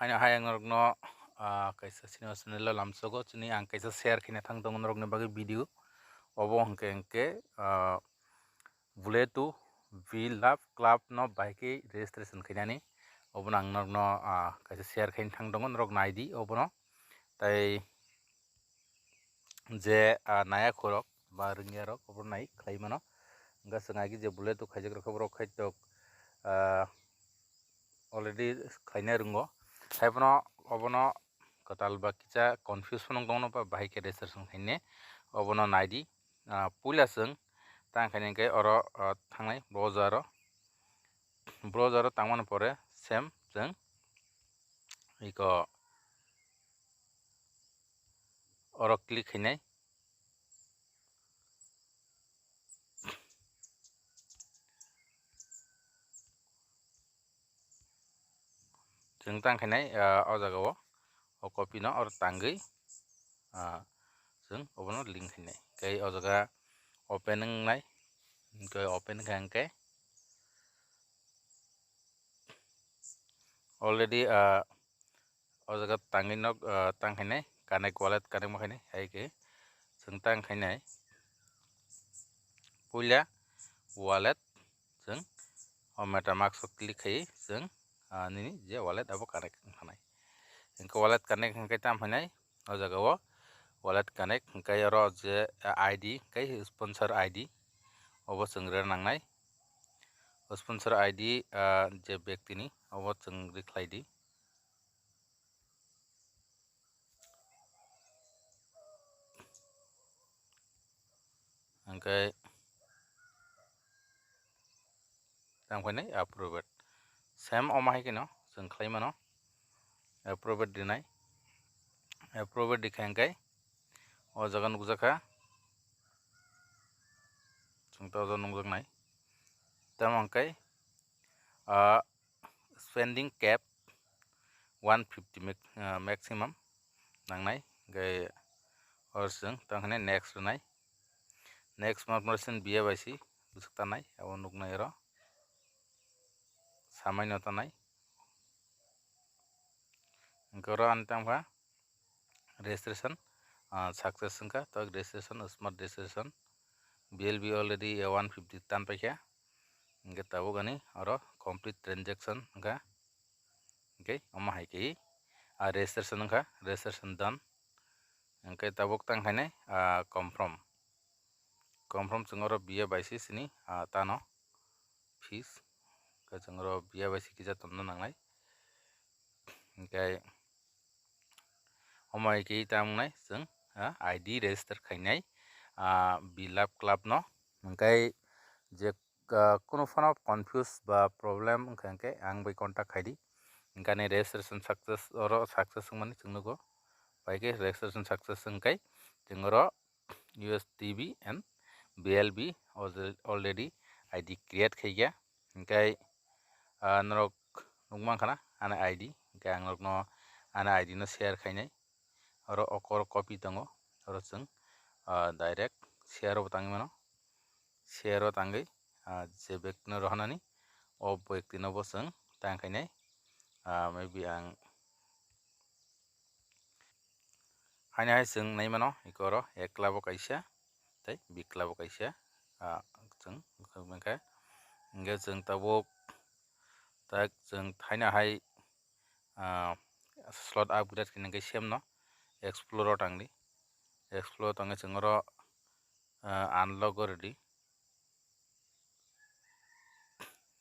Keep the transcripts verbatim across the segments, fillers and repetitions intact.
Ani hai ang norokno, ah, kaisa sini o channel o lamsogo, chini ang kaisa share khaina thang tongo norokni bagwi video. Obo hwnkhe hwnkhe, ah, Buletu V Love Club no bahai khe registration khainani. Obono ang norokno, ah, kaisa share khaina thang tongo, norok naidi obono. Tai je, ah, naya khorok ba rwngya rok obo nai khlai mano. Hwnkhe chwng agi je Buletu khaijak rok khe borok khai tok, ah, already khlaina rwngo. Haiphano obono kwtal ba kisa confuse phano wng tongno ba bahai khe registration khaine obono naidi. Ah, puila chwng tang khaini hwnkhe oro, ah, thangnai browser o, browser o tangmani pore same chwng iko oro click khainai. Chwng tang khainai, ah, o jaga o, o copy no oro tangwi, ah, chwng obono link khainai. Tei o jaga open wngnai, hwnkhe open kha hwnkhe already, ah, o jaga tangwi nok, ah, tang khainai connect wallet connect ma khainai hai khe chwng tang khainai puila wallet chwng o MetaMask o click khai chwng, ah, nini je wallet abo connect wng khanai. Hwnkhe wallet connect hwnkhe tam khainai o jaga o wallet connect hwnkhe oro je, ah, I D hwnkhe sponsor I D obo chwng rwna nangnai. O sponsor I D, ah, je bektini obo chwng rikhlai di. Hwnkhe tang khainai approved. Same omo hai kheno chwng khlai mano. Approved rinai. Approved rikha hwnkhe o jaga nukjakha. Chwng ta o jaga nukjaknai. Tamo hwnkhe, ah, spending cap one fifty max-, ah, maximum nangnai. Hwnkhe oro chwng tang khainai next rwnai. Next ma percent B A Y C bwswk tanai abo nuknai oro. Samaino tanai. Hwnkhe oro ani tangkha registration, ah, success wngkha, tak registration, smart registration, B L B already, eh, one fifty tan paikha. Hwnkhe tabuk ani oro complete transaction wngkha. Hwnkhe omo hai khe, ah, registration wngkha, registration done. Hwnkhe tabuk tang khainai, ah, confirm. Confirm chwng oro B A Y C sini, ah, tano fees. Hwnkhe chwng oro B A Y C kisa tongna nangnai. Hwnkhe omo hai khe tamo wngnai chwng, ah, I D register khainai, ah, V Love Club no. Hwnkhe je, ah, kunu phano confuse ba problem wngkha hwnkhe ang bai contact khaidi. Hwnkhe ani registration success, oro success wngmani chwng nugo. Bai khe registration success wngkhe chwng oro U S D B and B L B alre-, already I D create khaikha. Hwnkhe, ah, norok nukmankha na ani I D, hwnkhe ang norokno ani I D no share khainai. Oro okor copy tongo, oro chwng, ah, direct share o bo tangwi mano. Share o tangwi, ah, je bektino rohornani, o bektino bo chwng tang khainai. Ah, maybe ang Haino hai chwng nai mano, eko oro A club o kaisa, tei B club o kaisa, ah, chwng wngkha. Hwnkhe chwng tabuk, tak chwng haino hai, ah, slot upgrade khe hwnkhe same no explore o tangdi. Explore o tangwi chwng oro, ah, unlock o rwdi.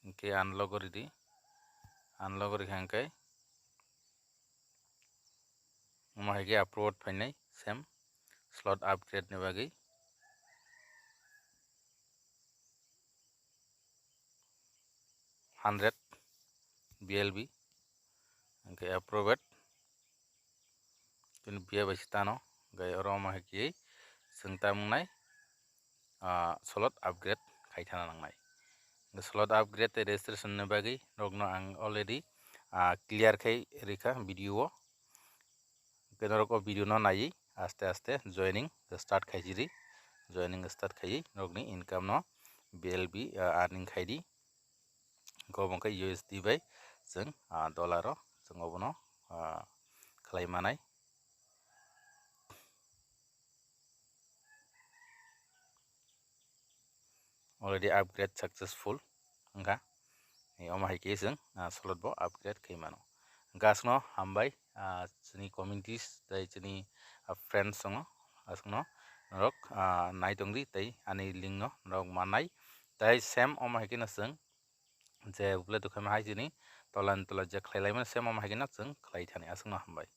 Hwnkhe unlock o rwdi. Unlock o rwkha hwnkhe omo hai khe upload phainai same slot upgrade ni bagwi hundred B L B hwnkhe approved. Chini B A bai se tano, hwnkhe oro omo hai khe chwng tamo wngnai, ah, slot upgrade khai thana nangnai. Hwnkhe slot upgrade tei registration ni bagwi norokno ang already, ah, clear khai rikha video o. Hwnkhe norok o video no naiwi aste aste joining start khaisidi, joining start khaiwi norokni income no B L B, ah, earning khaidi. Hwnkhe obo wngkha U S D bai chwng, ah, dollar o chwng obono, ah, khlai manai. Already upgrade successful wngkha. Omo hai khe chwng, ah, slot bo upgrade khai mano. Hwnkhe aswkno hambai, ah, chini communities tei chini, ah, friends tongo, aswkno norok, ah, nai tongdi tei ani link no norok mannai. Tei same omo hai kheno chwng je upload khaima hai chini tola ni tola je khlai laimani same omo hai kheno chwng khlai thani, aswkno hambai.